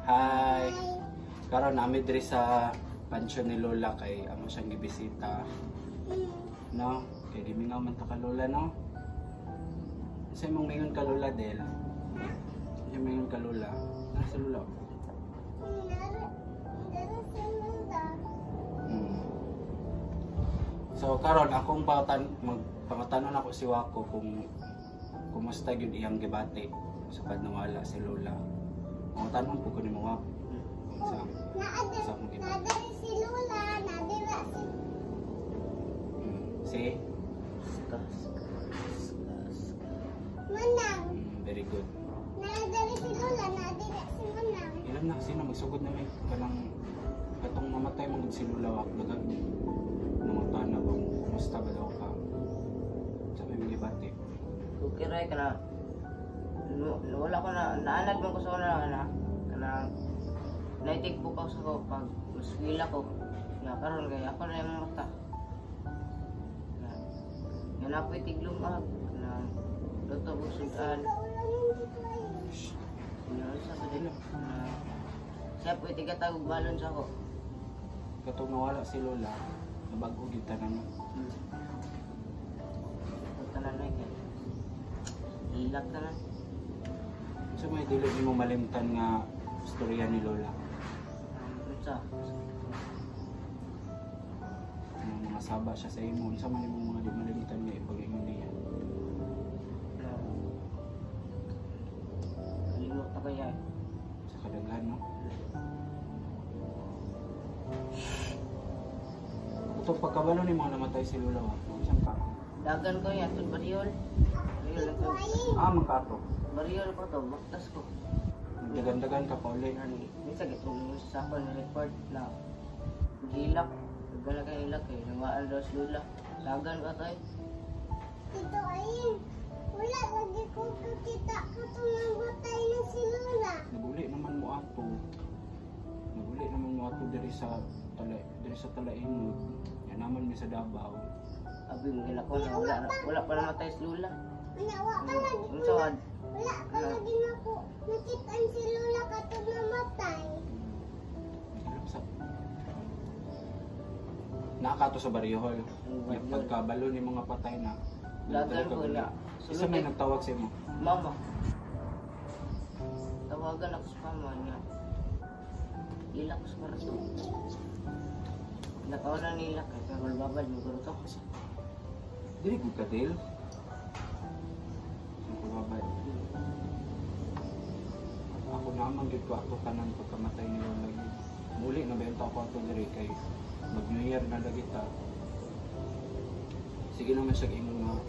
Hi. Karon nami diri sa pansyon ni Lola kay amo siyang gibisita. No? Kay gimingaw man ta ka Lola, no? Sa imong mingon ka Lola, Del? Sa mingon ka Lola? Nasa Lola? So karon akong pangatan magpangutanon ako si Wako kung kumusta gyud iyang gibati sa nawala si Lola. Pangutanon po ko ni mo, Wako. Sa akong gibati. Nadari si Lola, nadira si See? Ska, ska, ska, ska. Manang. Very good. Nadari si Lola, nadira si Manang. Ilan na sino magsugod na may kanang katong mamatay man gud si Lola, wak daghang nangutana ba kumusta ba daw ka sa may mga gibati. Kukiray ka na. No, wala ko na, naanad man ko sa una na, kanang naitigbo ko sa ko pag maswila ko. Nga karon kay ako na yung mata. Na, nga na ako'y tiglumag na luto ko sudan. Nga sa sa din. Na, siya po tigatag og balon sa ko. Katong nawala si Lola, nabago gyud tanan, no? Tanan na kay. Ilak tanan. Sa may dili nimo malimtan nga istorya ni Lola? Unsa? Ang mga saba siya sa imo, unsa man imong mga di malimtan nga ipag-ingon niya? Na, kalimot na kaya. Sa kadaghan, no? Itong pagkabalo ni mga namatay si Lola, wa unsa ka? Dagan ko yan, itong bariyol. Bariyol ko. Ah, magkato. Bariyol ko to, baktas ko. Nagdagan-dagan ka pa ulit. Ano, minsan gitong sa ako na report na gilak. Nagala kay ilak eh, nawaan daw si Lola. Dagan ko to eh. Ito ay wala lagi ko kakita katong namatay na si Lola. Naguli naman mo ato. Naguli naman mo ato diri sa tala, diri sa Talaingod. Yan naman mi sa Davao. Abi, mga ko na wala, wala pa namatay si Lola. Wala wa ka lagi ko Unsa na, wad? wala ka lagi na ko nakitaan si Lola katong namatay. Hirap sa Naakato sa Baryohol. Bariyol. Pagkabalo ni mga patay na. Dagan ko na. Isa may nagtawag sa imo. Mama. Tawagan ako sa mama niya. Ilak ko sa kwarto. Nakauna nila kay pero babad mo guro to. Dili ko kadil. Ang kubabad. Ako naman gyud ko ato tanan pagkamatay ni Lola gyud. Muli na benta ako ato diri kay mag New Year na lagi ta. Sige naman siya ingon nga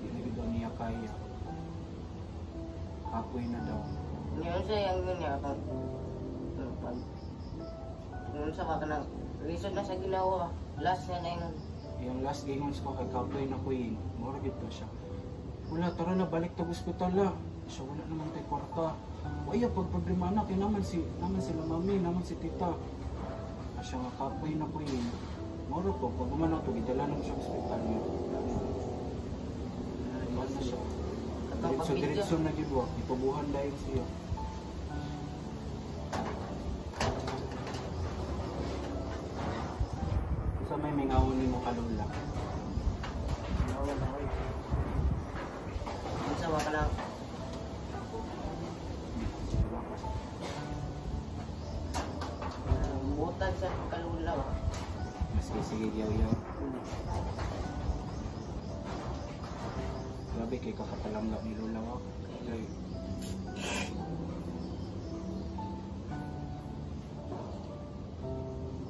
di na gyud daw niya kaya. Kapoy na daw. Ngayon sa yang niya pag pag ngayon sa ka kanang reason na sa ginawa last na ingon. Yung last gingon ko kay kapoy na kuyin. Mura gyud to siya. Wala, tara na, balik tag ospital la. Siya wala naman tay kwarta. Waya pag problema na kay naman si naman sila mami, naman si tita. Siya nga kapoy na kuyin. Mura po, pag gumana to, gidala na siya ospital niya. Wala na siya. Katong Diretso, pag-video. diretso na gyud wa. Ipabuhan dayon siya. Sa may mingawon nimo kalula. Nawala ko. Unsa ba kanang butag sa pagkalula ba? Maski sige yaw-yaw. Grabe kay kakatalangga ni Lola wa. Kay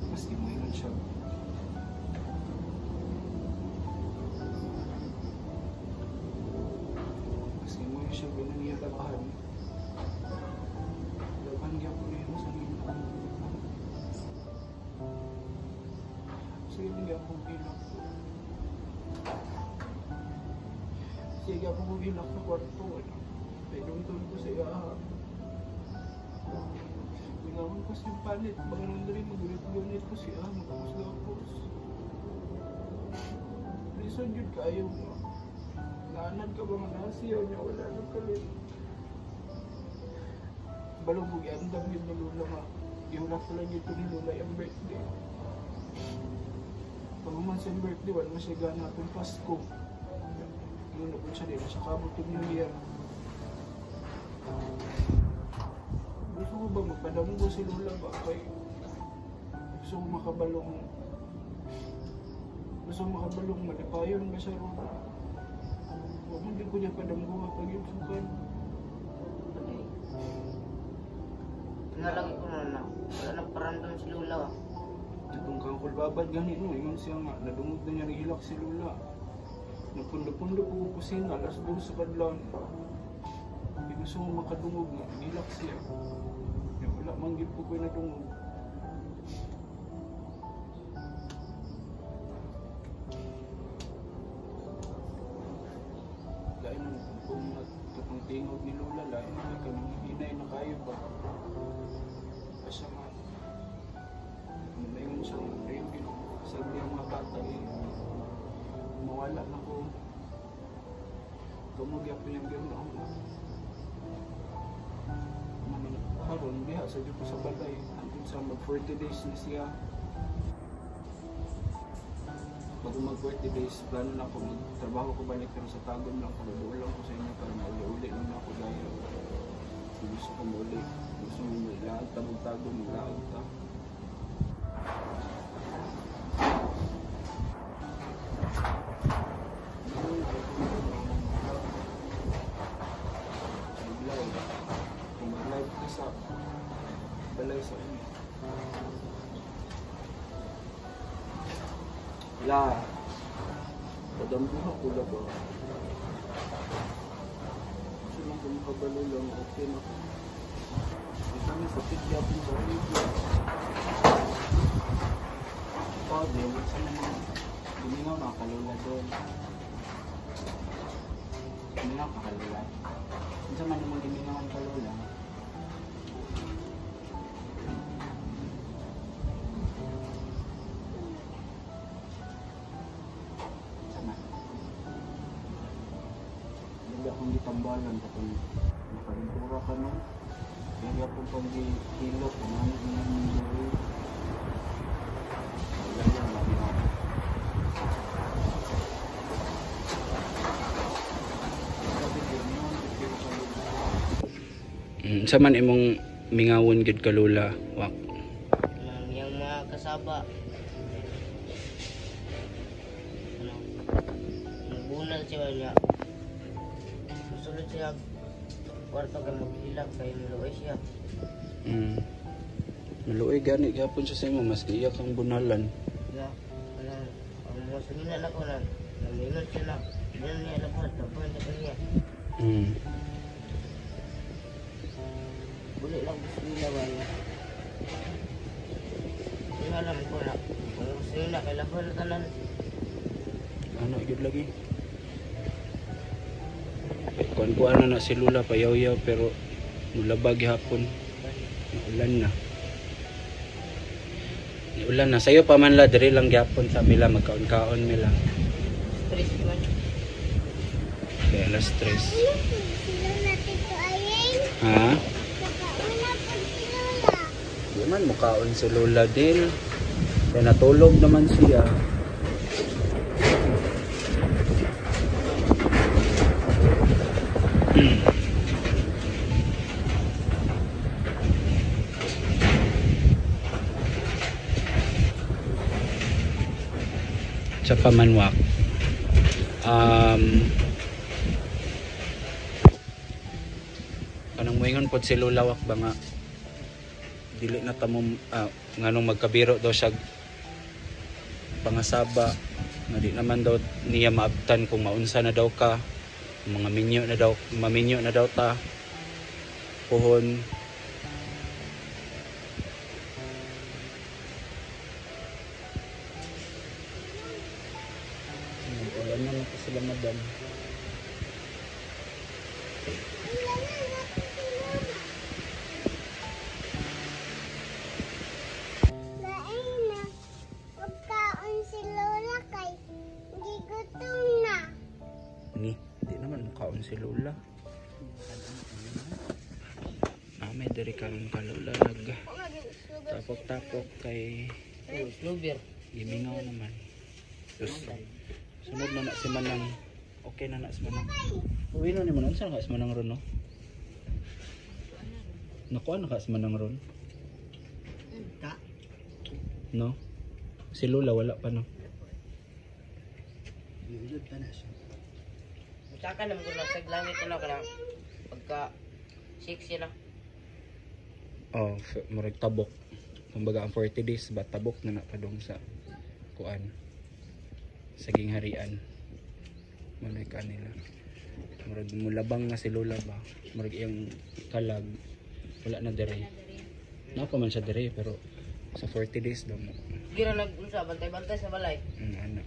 maski mo ingon siya. Maski mo siya bilang niya labahan. Labahan gyapon niya sa nila. Sige, hindi ako gilak. Sige ako gilak sa kwarto. Pinungtol ko siya. Bingawan ko siyang palit. Baka nung dali magulit-gulit ko siya. Magkapos-gapos. Lisod yun kayo mo. Naanad ka ba nga nasiyaw niya? Wala nang kalit. Balong ko giandam yun ni Lola nga. Ihulat ko lang yun ni Lola yung birthday. Pag human sa birthday, wala na siya gana atong Pasko. Yun na po siya, di na siya kabot yung New Year. Gusto ko ba magpadamgo si Lola ba? Kay gusto ko makabalong malipayon ba siya ron? Huwag mo din ko niya padamgo kapag yung sukan. Nalagi ko na na. Wala na parandom si Lola. Itong kangkul babad gani no, ingon siya nga, nadungog na niya nihilak si Lola. Nagpundo-pundo po ko kusina, alas 2 sa kadlawon. Di gusto mo makadungog nga, nihilak siya. Ya, wala man gyud po ko'y nadungog. Lain man kung katong tingog ni Lola, lain man ka nang hinay na kayo ba? Asa nga, maingon siya, ayun gino, sa ang mga bata eh, mawala na ko. Kamugya po niyang gano'n ako. Karon diha sa ko sa balay, hangtod sa mag 40 days na siya. Bago mag 40 days, plano na ako magtrabaho ko balik pero sa Tagum lang ko, doon lang ko sa inyo para mauli-uli lang ako dahil gusto ko mauli. Gusto mo maglaag ta, magtagom, maglaag ta. Mag-live. Kung mag-live ka sa balay sa inyo. La, padambuha ko la ba? Gusto lang kung makabalo lang, okay na ko. Ito na sa pigyapon sa radio. Father, sa mga gumingaw na kalula doon. Gumingaw ka kalula. Unsa man imong gimingawan kalula? Unsa man? Hindi akong gitambalan katong nakalintura ka no. Kaya akong pang gihilot kung ano yung gawin. Wala yan, lagi na ako. Sa man imong mingawon gid ka Lola, wak. Nang yang mga kasaba. Ano? Nagbunal siya niya. Susulod siya kwarto kay maghilak kay maluoy siya. Maluoy gani gyapon siya sa imo maski iya kang bunalan. Ya, ano, ang mga sumina na ko na namingon siya na. Di na niya lapat, lapan sa kanya. Buli lang gusto nila ba niya. Hindi alam ko na. Kung gusto nila, kay laban na tanan. Ano, yun lagi. Kuan-kuan na na si Lola, payaw-yaw, pero mulabag gihapon. Naulan na. Naulan na. Sayo pa man la, diri lang gihapon sa mila, magkaon-kaon mila. Stress man. Kaya alas 3. Si Lola Tito Ayeng. Ha? Nakauna po si Lola. Di man mukaon si Lola din. Kaya natulog naman siya. Sa pamanwak. Kanang moingon pod si Lola wak ba nga dili na tamo nganong magkabiro daw siya pangasaba nga di naman daw niya maabtan kung maunsa na daw ka, mga minyo na daw, maminyo na daw ta puhon. Wala na na sila madam. Lain na. Pagkaon si Lola kay gigutom na. Ni, di naman mukaon si Lola. Namin diri karon kalula nag tapok-tapok kay Oh, slover. gimingaw naman. Tapos, sunod na na si Manang. Okay na na si Manang. Uwi na ni Manang. Saan ka si Manang ron, no? Nakuha na ka si Manang ron? Ta. No? Si Lola wala pa, no? Yuyod pa na siya. Saka naman ko na sa langit ano ka na. Pagka 6 yun na. Oh, murag tabok. Kumbaga ang 40 days ba tabok na na padong sa kuan. Sa gingharian. Manoy ka nila. Murag mulabang na si Lola ba. Murag iyang kalag wala na dire. Naa pa man siya dire pero sa 40 days ba mo. Gira nag unsa bantay-bantay sa balay. Ana.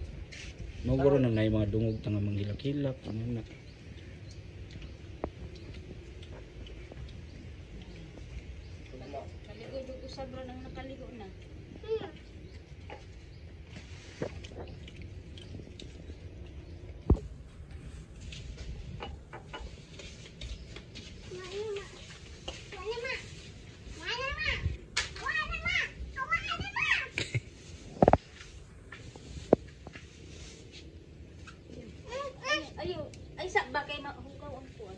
Maguro na na yung mga dungog tanga manghilak-hilak ano na. Kaligo jud usab ron ang nakaligo na. Ay, ayo, ay sa ba kay mahugaw ang kuan.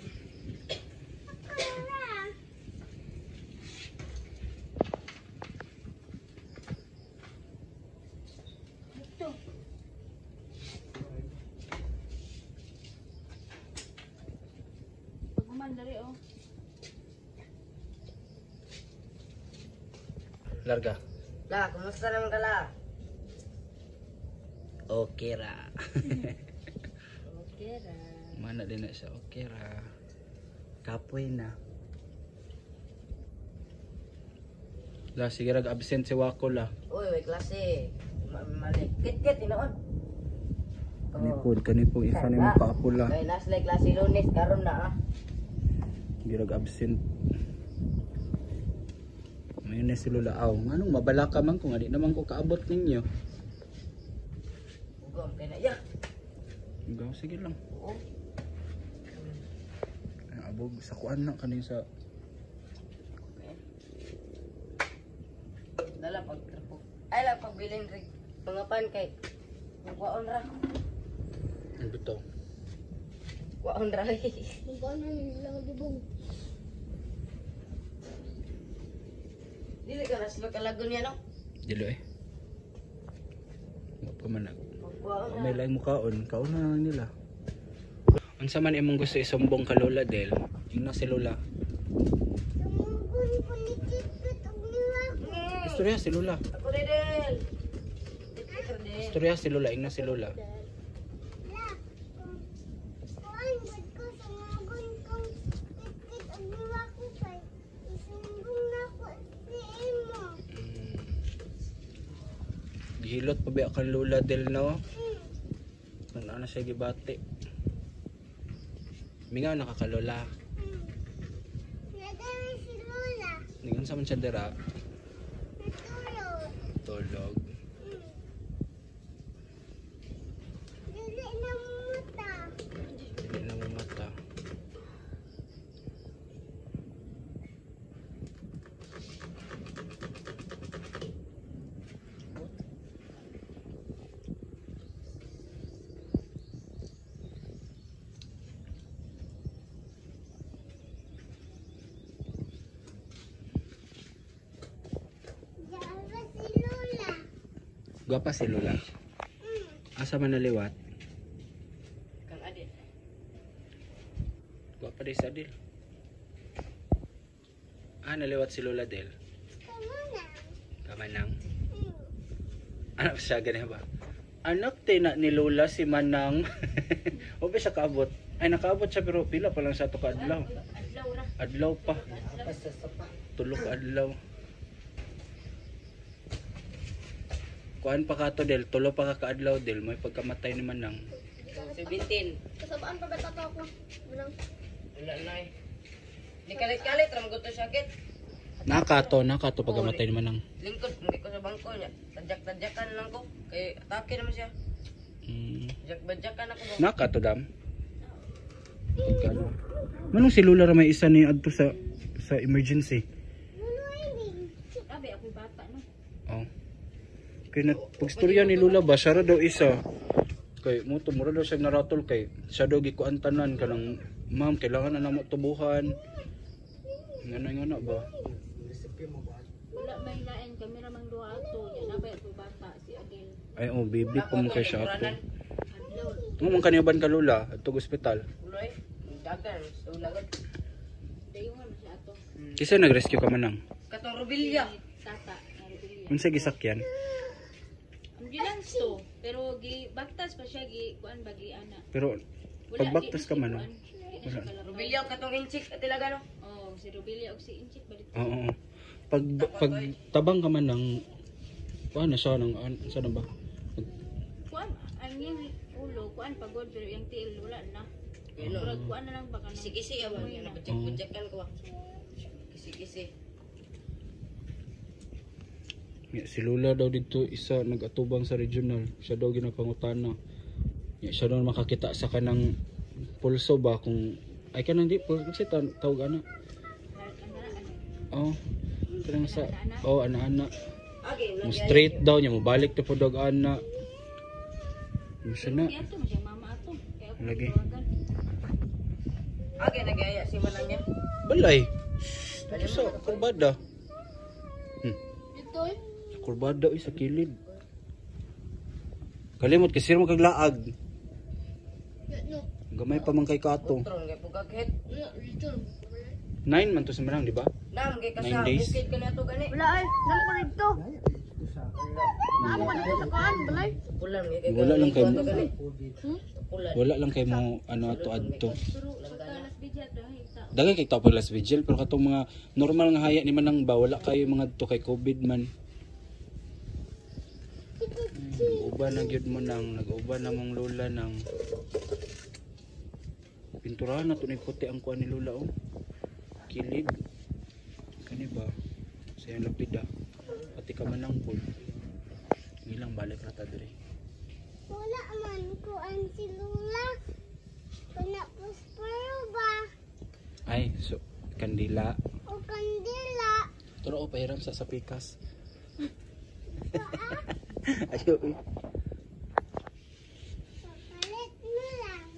Ito. Pag umandari oh. Larga. La, kumusta naman ka la? Okay ra. Okay ra. Mana din na siya. Okay ra. Kapoy na. La, sige rag absent si Wako la. Uy, may klase. Mali. Kit-kit, inoon. Kanipod, kanipod isa ni mo paapula. Kay nasa klase Lunes, karon na ah. Sige rag absent. Mayon na si Lola aw. Nganong mabala ka man kung adi naman ko kaabot ninyo. Ugom kay na ya. Gaw, sige lang. Oo. Ang abog sa kuan na kanin sa Okay. Dala pag trapo. Ay lang pagbilin rig mga pan kay Kuwaon ra. ang bitaw. Kuwaon ra. Dili ka naslo kalagon niya no. Dilo eh. Wa pa man nag. Kuwaon ra. May laing mukaon, kaon na lang nila. Unsa man imong gusto isumbong ka Lola Del? Ingna si Lola. Tumugon ko ni Kit-Kit og niwa ko. Istorya si Lola. Ako Del. Kit-kit ra, Del. Istorya si Lola, ingna si Lola. La, kuan gud ko sumugon kong Kit-Kit og niwa ko kay isumbong na ko si imo. Gihilot pa ba kang Lola Del no? Ano na siya gibati. Mingaw na ka ka Lola. Nadami si Lola. Ningon sa man siya dira, Natulog. tulog. Dili na mata. Dili na mo mata. Diyan ba si Lola? Gwapa si Lola. Asa man naliwat? Kang Adil. Gwapa di sa Adil. Ah, naliwat si Lola Del. Kamo na. Kamanang. Anak siya, ganyan ba? Anak tina ni Lola si Manang. O ba siya kaabot? Ay, nakaabot siya pero pila pa lang siya to kaadlaw. Adlaw ra. Adlaw pa. Basta sa pa. Tulo ka adlaw. Kuan pa ka to Del, tulo pa ka kaadlaw Del, may pagkamatay ni Manang. 17. Kasabaan pa ba tato ako? Walang Wala na eh. Di kalit-kalit ra maguto siya kit. Nakato, nakato pagkamatay ni Manang. Lingkod hindi ko sa bangko niya. Tadyak-tadyakan lang ko. Kay atake naman siya. Tadyak-tadyakan ako ba. Nakato dam. Pagkano? Manong si Lola ra may isa ni adto sa emergency. Kay na pagstorya ni Lula ba, siya ra daw isa. Kay mo to mura daw siya naratol kay siya daw gikuan tanan kanang ma'am kailangan na namo tubuhan. Ngano ngano ba? Wala may lain kami ra mang duha ato. Nya na ba bata si Adel. Ay oh, baby pa mo kay siya ato. Adlaw. Mo man kaniban ka Lula adto ospital. Uloy, dagan, sa ulagad. Dayon man siya ato. Kisa nag-rescue ka man nang. Katong Rubilya. Tata nga Rubilia. Unsa gisakyan? Ambulance to, pero gi baktas pa siya gi kuan ba gi ana. Pero Wala, pagbaktas di ka na siya man, kuan. Di na siya kalakaw. Rubilya katong inchik at ilaga no. Oh, si Rubilia og si Inchik balik. Oo. Oo. Pag pag tabang ka man ng kuan na siya ng an, sa na ba? Kuan ang iyang ulo, kuan pagod pero iyang tiil wala na. Murag kuan na lang ba kanang. Kisi-kisi ya ba? Uy, na. Budjak-budjakan ko ba? Kisi-kisi. Ya, si Lula daw dito isa nagatubang sa regional. Siya daw ginapangutana. Ya, siya daw makakita sa kanang pulso ba kung ay kanang di pulso kasi tawag ana. Ana, ano. Oh. Kanang sa oh ana-ana. Okay, Mo straight daw niya mo balik to po dog ana. Mo siya na. Di ato man siya mama ato. Kaya ako Lagi. gitawagan. Okay, nagaya si manang niya. Balay. Dito sa kurbada. Dito eh. Sa kurbada oy sa kilid. Kalimot kasi mo kaglaag. No. Gamay pa man kay kato. Utron kay pugaghet. No, dito. 9 man to sa manang, di ba? Nam kay Nine kasa days. bukid ka na to gani. Wala ay, namo ko dito. Namo ko dito sa kuan, balay. Tukulan kay Wala lang kay to gani. Tukulan. Wala lang kay mo ano ato adto. Pero pagka alas bidya dahil tao. Dagay kay tao pag last vigil pero katong mga normal nga haya ni manang ba wala kayo mga adto kay COVID man. Nag-uban na gyud mo nang nag-uban na mong lola nang pinturahan na to ni puti ang kuan ni lola oh. Kilid. Kani ba? Sa iyang lapida. Pati ka man ang pool. Ngilang balik na ta diri. Wala man kuan si Lula. Kana puspero ba Ay, so kandila. o kandila? Turo o pahiram sa pikas. Ayo eh. Papalit mo lang.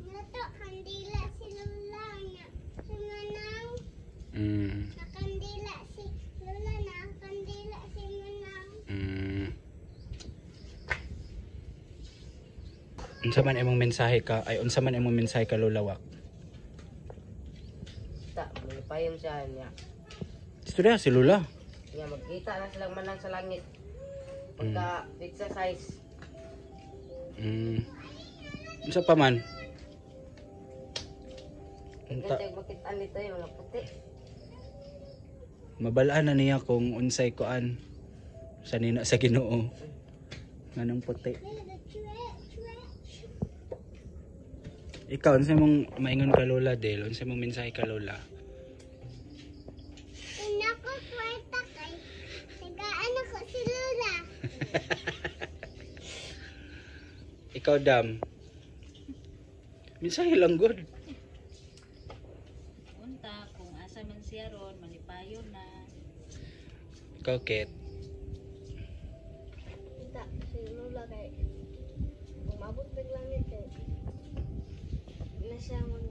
Nato kandila si Lula na. Sumanang nakandila si Lula na kandila si Manang. Unsa man imong mensahe ka ay unsa man imong mensahe ka Lola Wak? Ta, malipayon siya niya. Istorya si Lola. Niya magkita na silang manang sa langit. Pagka pizza size. Unsa pa man? Unta Kasi makita nito yung mga puti. mabalaan na niya kung unsay kuan sa nina sa Ginoo. Nganong puti. Ikaw unsa imong maingon ka Lola Del? Unsa imong mensahe ka Lola? Inako kwarta kay tagaan ako si Lula. Ikaw Dam. Mensahe lang good. Unta kung asa man siya ron malipayon na. Ikaw Ket. Kita si Lula kay umabot ng langit kay na siya man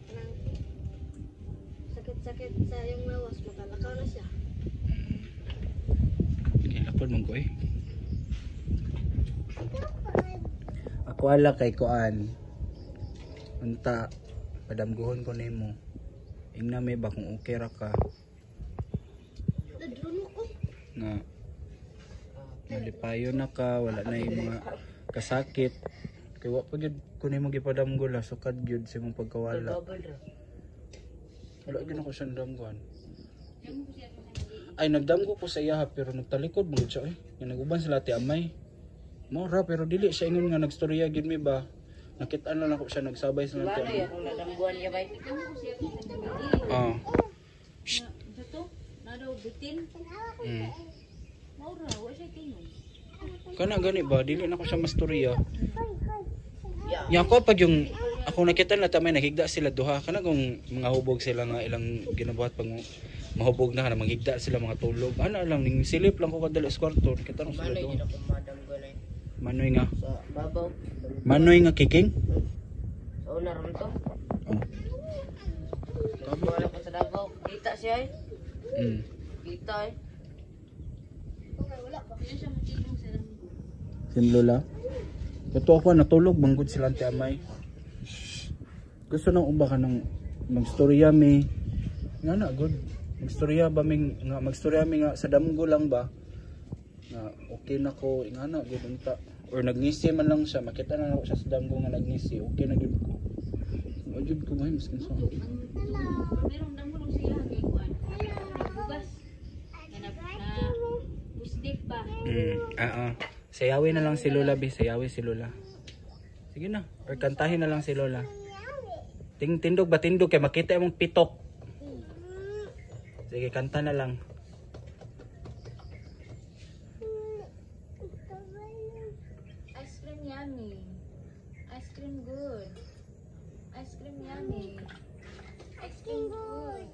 ng sakit-sakit sa iyong lawas makalakaw na siya. Kaya man ko eh. Ako ala kay kuan. Unta padamguhon ko nimo. Ingna may ba kung okay ra ka Nadruno ko. nga nalipayo na ka, wala na yung mga kasakit. Kay wa pa gyud ko nimo gipadamgo la sukad gyud sa imong pagkawala. Double ra. Wala gyud ako siya nadamgohan. Ay nagdamgo ko sa iya ha, pero nagtalikod man gud siya eh. Nga nag-uban sila ti amay. Mao ra pero dili siya ingon nga nagstorya gyud mi ba. Nakit-an lang ako siya nagsabay sila ti Wala amay. ya kung nadamguan niya bay. Ikaw ko siya kung nagdamgo. Ah. Na unsa to? Na daw bitin. Mao ra wa siya tingog. Kana gani ba dili na ko siya mastorya. Ya. Nya ako pag yung ako nakita na tamay naghigda sila duha kana kung mga hubog sila nga ilang ginabuhat pag Mahubog na na manghigda sila mga tulog. Ana lang ning silip lang ko kadala sa kwarto, kita nang sila Manoy doon. din ako madam ganay. Manoy nga. Sa babaw. Manoy nga kiking. Sa una ron to. Oh. Wala ko sa Davao. Kita siya eh. Mm. Kita eh. Okay, wala pa. Hindi siya matigong sa damgo. Sin Lola. Kato ako natulog banggod sila ante amay. Gusto nang uba ka ng magstorya mi. Nga na good. Magstorya ba ming nga magstorya mi nga sa damgo lang ba? Nga okay na ko nga na good unta. Or nagngisi man lang siya, makita na ako siya sa damgo nga nagngisi, okay na gyud ko. Wa gyud ko may miskin sa. Pero ang damo lang siya kay kuan. Bugas. Na na pusdik ba. Sayawin na lang si Lola, be. Sayawin si Lola. Sige na. Or kantahin na lang si Lola. Ting tindog ba tindog kay makita imong pitok. Sige, kanta na lang. Ice cream yummy. Ice cream good. Ice cream yummy. Ice cream good.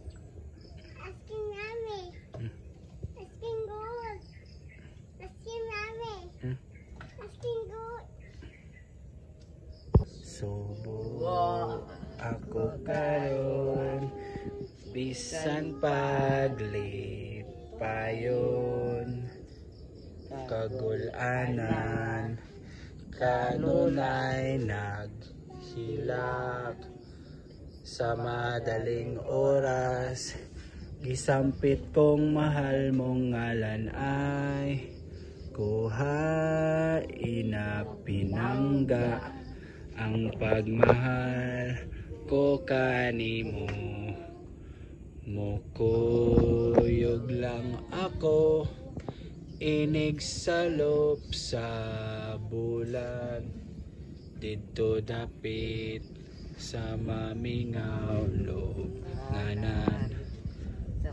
Ice cream yummy. Ice cream good. Ice cream yummy. Ice cream good. Subo ako karon bisan paglipayon kagulanan kanunay naghilak sa madaling oras gisampit kong mahal mong ngalan ay kuhain na pinangga ang pagmahal ko kanimo. Mukuyog lang ako inig salop sa bulan didto dapit sa mamingaw loob nganan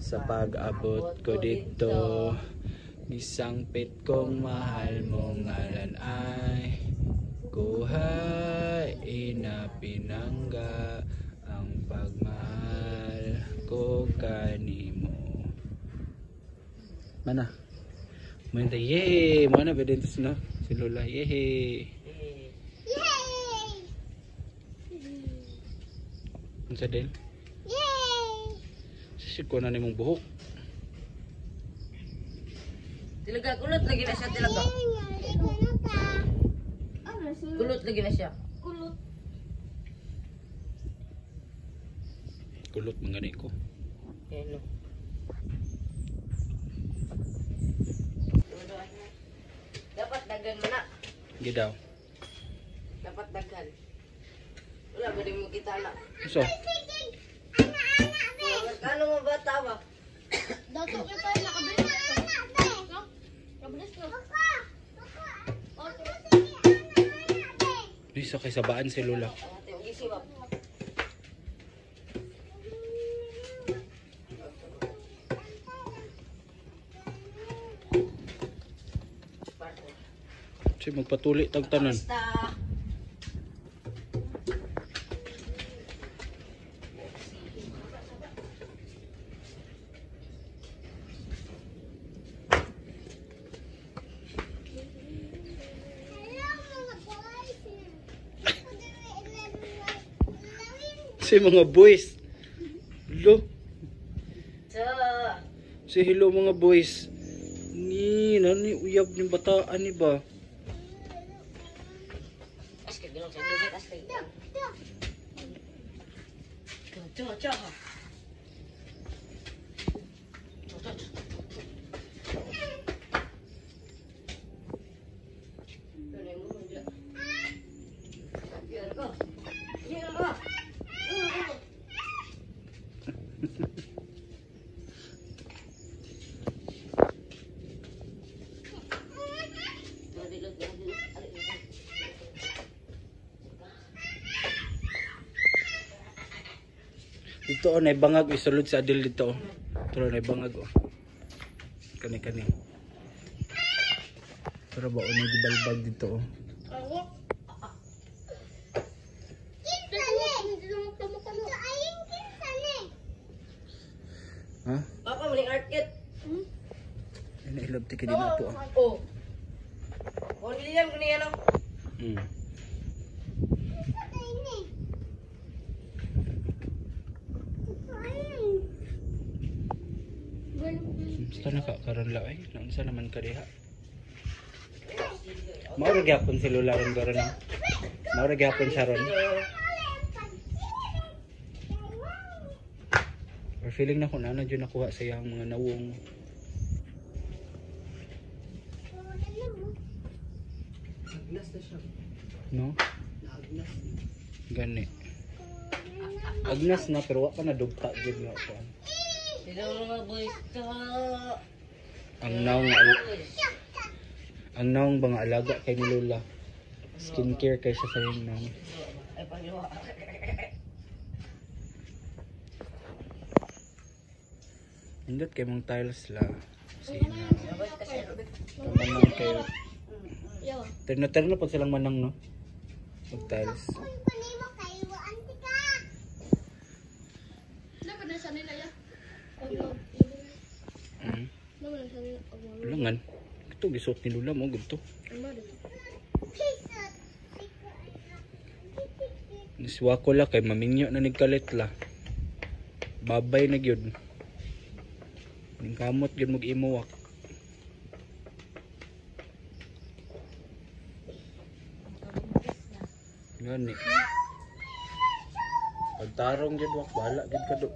sa pag-abot ko dito gisangpit kong mahal mong ngalan ay kuhain na pinangga ang pagmahal ko kanimo. Mana? Mana yay! Mana ba din na si Lola? Yay! Eh. Yay! Unsa din? Yay! Sisig ko na nimong buhok. Tilaga, kulot lagi na siya, tilaga. Ano sulod? Kulot lagi na siya. Kulot. Kulot man gani ko. Yan no. Dapat daghan man na. Sige daw. Dapat daghan. Wala ba din mo kita na? So, Kano mo bata ba? Dato ka tayo nakabilis to. No? Kabilis to. bisa kay sabaan si Lola. Ate, og isi ba? Si magpatuli tag tanan. Basta. Hello mga boys. Si mga boys. Lo, Sa si hello mga boys. Ni nani uyab ni bataan ni ba? As kay ginong sa dugat as kay. Cho cho. Cho cho cho. Dito oh, naibangag isulod sa adil dito. Oh. Pero naibangag oh. Kani kani. Pero ba oh, gibalbag dito oh. Ha? Papa, kay din ato. Oh. 1 million ko niya no. Basta na ka karon la ay, naunsa naman ka diha. Mao ra gyapon si Lola ron karon. Mao ra gyapon siya ron. Or feeling na ko na na jud nakuha sa iyang mga nawong. Agnas na siya. No? Agnas. Gani. Agnas na pero wa pa na dugta jud nga kuan. Hello mga boys ka. Ang naong ang naong ba nga alaga kay ni Lola. Skincare kay siya sa iyang naong. Ay pangluwa. Indot kay mong tiles la. Sina. Manang kayo. Terno-terno pag silang manang no. Pag tiles. Langan. Ito gisuot ni Lola mo gudto. Niswa ko la kay mamingyo na nagkalit la. Babay na gyud. Ning kamot gyud mag imuwak. Gani. Pagtarong gyud wak bahala gyud ka do.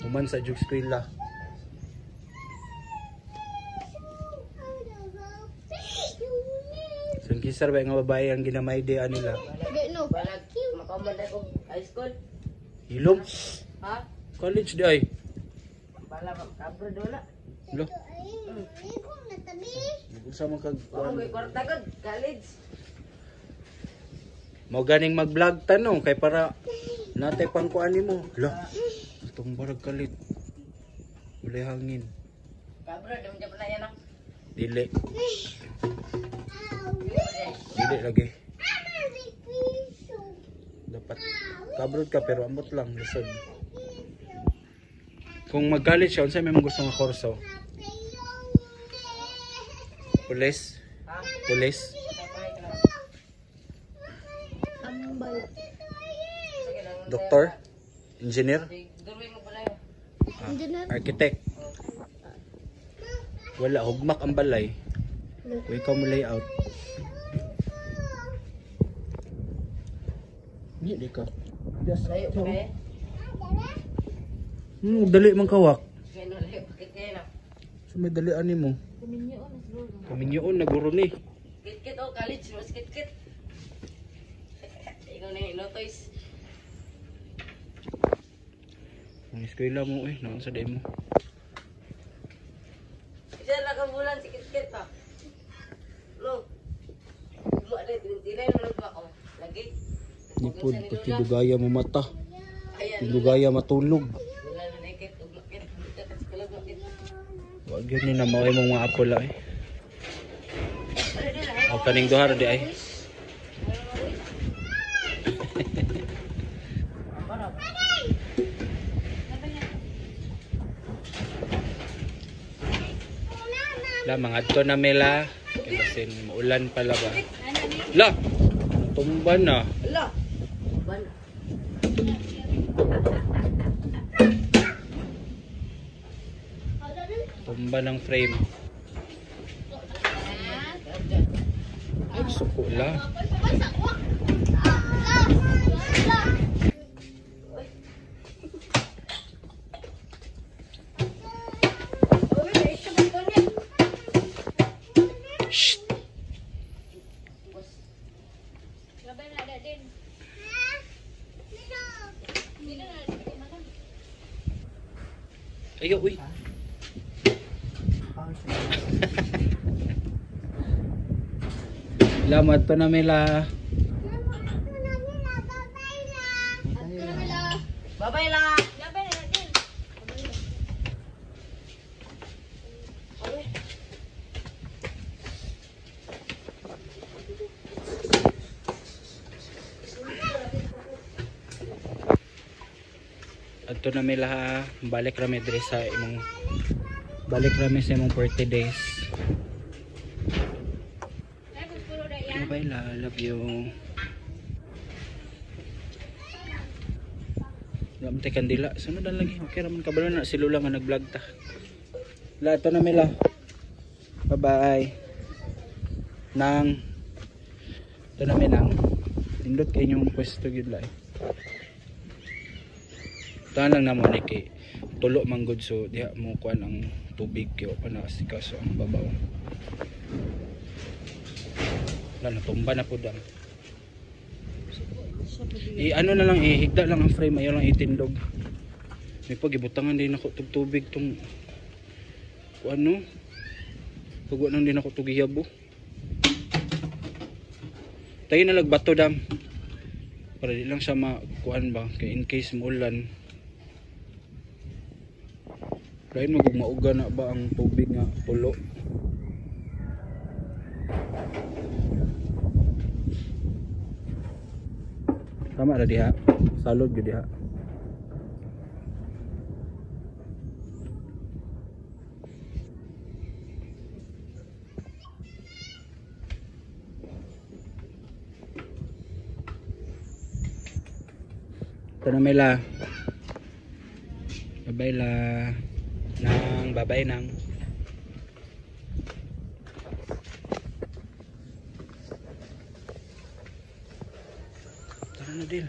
Human sa jug eskwela. So, kisar ba nga babae ang ginamay di nila? No. Balag makaman na ko high school. Hilom. Ha? College di ay. Bala kabro do na. Lo. Unsa man kag Ako kay kwarta gud college. Mo ganing mag-vlog tanong kay para natay pangkuan nimo. Lo. Itong barag kalit. Walay hangin. Kabro do mo na yan ah. Dili. Dili lagi. Dapat kabrod ka pero ambot lang lisod. Kung mag-college siya, unsa may mong gusto nga kurso? Pulis? Ha? Pulis? Ambal. Doktor? Engineer? Drawing mo pala yun. Engineer. Architect? Wala, hugmak ang balay. Kung ikaw mo layout. Hindi, di ka. Layo pa kayo. Dali man kawak. Kaya no, layo pa kayo na. So may dalian nimo. Kaminyoon naguro ni. Kit-kit oh, college, mas kit-kit. Ikaw na yung ilotoys. Ang eskwela mo eh, naon sa day mo. Isa lang ka bulan si kit-kit pa. No. Mo na 29 mo ba ko. Lagi. Nipod pati dugaya mo mata. Ayan. Dugaya matulog. Wala na nakit ug makit. Wag yun ni na mao imong mga apo la eh. O kaning duha ra di ay. La mga adto na mela kay basin maulan pala ba. La tumba na. Ala. Ban. Tumba ng frame. Ay, suko la. Shh. Ayo, uy. Lamat pa na mela. Bye-bye la. Adto na mela ha. Balik ra mi diri sa imong Balik rami sa imong 40 days. Bye la, love you. Wala man tay kandila. Sunod na lagi. Okay raman kabalo na si Lula nga nag-vlog ta. La, ito na mila. Bye bye. Nang ito na mi nang. Nindot kay inyong pwesto gyud la. Tahan lang namo ni kay tulo man gud, so diha mo kuan ang tubig kay pa na asikaso ang babaw. Wala, natumba na pud ang. I ano na lang, ihigda lang ang frame, ayaw lang itindog. May pag ibutangan din ako tug tubig tong kuan no. Pag wala din ako tug hiyabo. Tayo na lagbato dam. Para di lang siya makuan ba kay in case muulan. Lain magugmauga na ba ang tubig nga tulo. Tama ra diha. Salod gyud diha. Ito na Mela. Bye-bye la. Nang, bye-bye nang. Tara na Dil.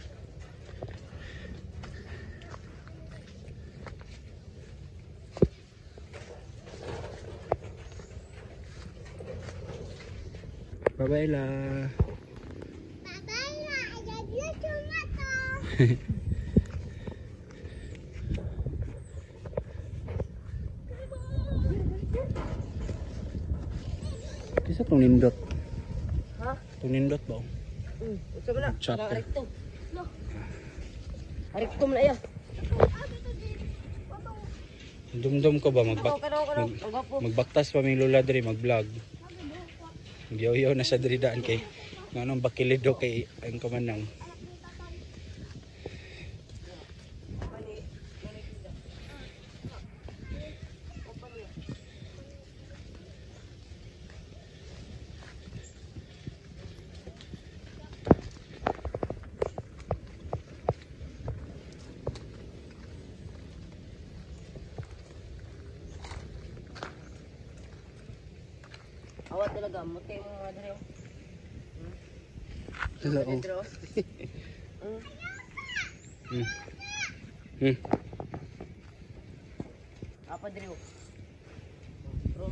Bye-bye la. Bye-bye la. I love you tomato. Kisa tong nindot. Ha? Tong nindot ba? Unsa man na? Chopper. Arikto. Arikto man iya. Dumdum ko ba magbaktas pa ming lula diri mag-vlog. Magyaw-yaw na siya diri daan kay nganong bakilido kay ang kamanang. Awa talaga, muti mo mga dre. Hello. Apa dre? Bro.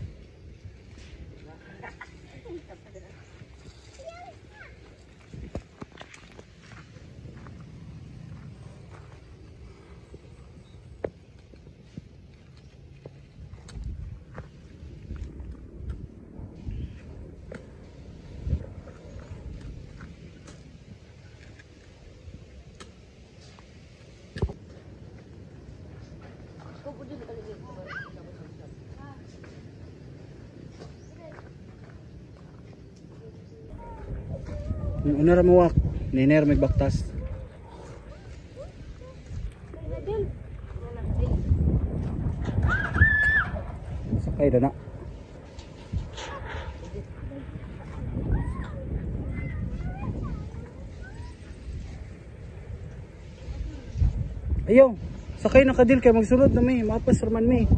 Yung una ra mo walk, niner may baktas. Sakay na na. Ayaw, sakay na kadil kay magsulod na may, mapas raman may.